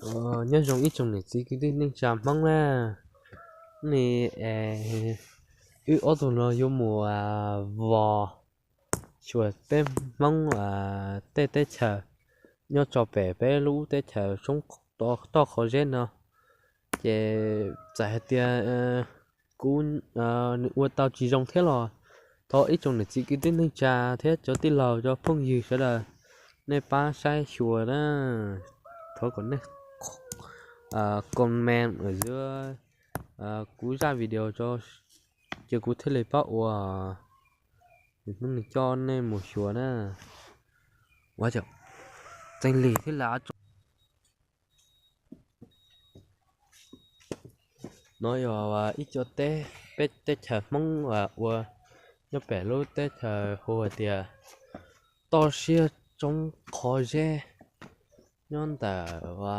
Nyob zoo ib tsoom niam txiv kwv tij neej tsa Hmoob na, nim no wb ob tug no yuav mus vos xyuas peb Hmoob tej teb chaws nyob tso pem peb lub teb chaws Soob Toj Qhov Zeb no. Ces txawm hais tias kuv nws ua tau tsis zoo thiab los thov ib tsoom niam txiv kwv tij neej tsa thiab cov tij laug cov phooj ywg sawv daws nej pab saib xyuas na. Thov kom nej comment ua kuv zaj video tso, ces kuv thiaj li paub ua, hnub no coj nej mus xyuas na. Ua cas txeeg lig thiab lam. No yog ib co teb, peb teb chaws Hmoob ua nyob pem lub teb chaws hu hais tias Toj Siab Soob Qhov Zeb, nyob ntawm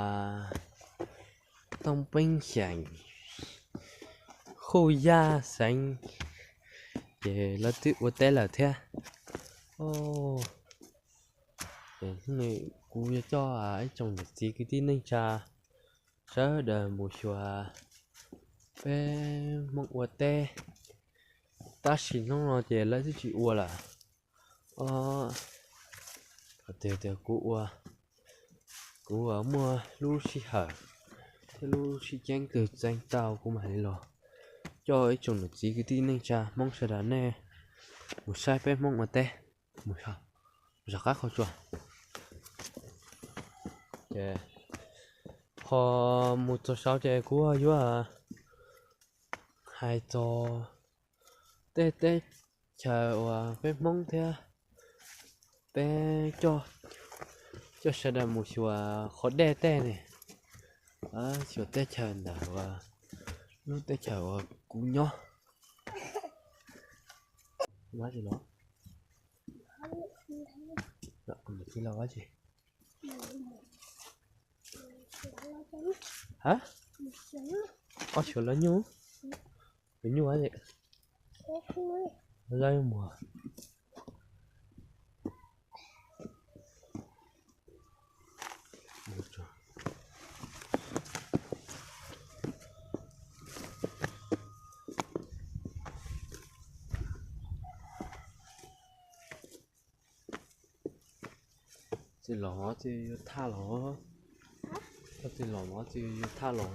Tooj Peeb xeem, Khuj Yaj xeev, ces lawv twb ua teb lawm thiab. Ces kuv yuav coj ib tsoom niam txiv kwv tij neej tsa sawv daws mus xyuas peb Hmoob ua teb. Tab sis hnub no ces lawv twb tsis ua lawm. Thaum twg tias kuv ua, kuv muaj lub sij hawm thiab lub sib ceeb kawg txeeb tau kuv mam li los coj ib tsoom niam txiv kwv tij neej tsa Hmoob sawv daws nej mus saib peb Hmoob ua teb. Mus zov qab qhov tsua. Ces ho mus txog saud ces kuv yuav hais txog tej teb chaws uas peb Hmoob thiab peb coj sawv daws mus xyuas qhov dej tej ne, xyuas teb chaws ntawm uas lub teb chaws uas kuv nyob. Ob xyuas lawv nyuj, lawv nyuj, lawv muag. Tsis los ces yuav thaj los, tsis los ces yuav thaj los.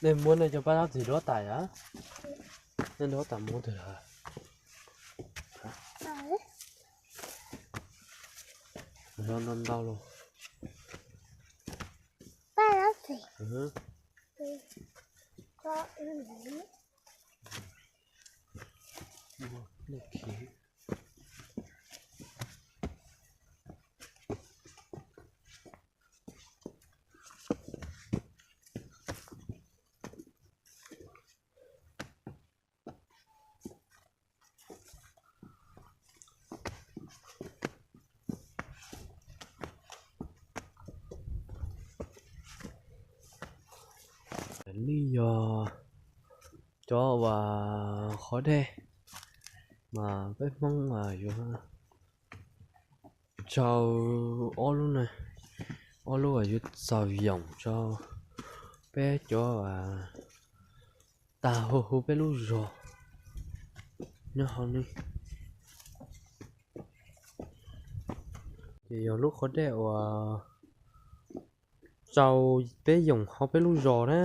Nej muab nej cov paj zaub txiv duab tas yom? Nej duab tas mus twg lawm? Ntau ntau los. Li yog cov uas qhov dej mas peb Hmoob yuav tsau ob lub ne, ob lub uas yuav txaus yoom rau peb cov tag hu hu peb lub zos nyob hauv ne. Ces yog lub qhov dej uas tsau peb yoom hauv peb lub zos na.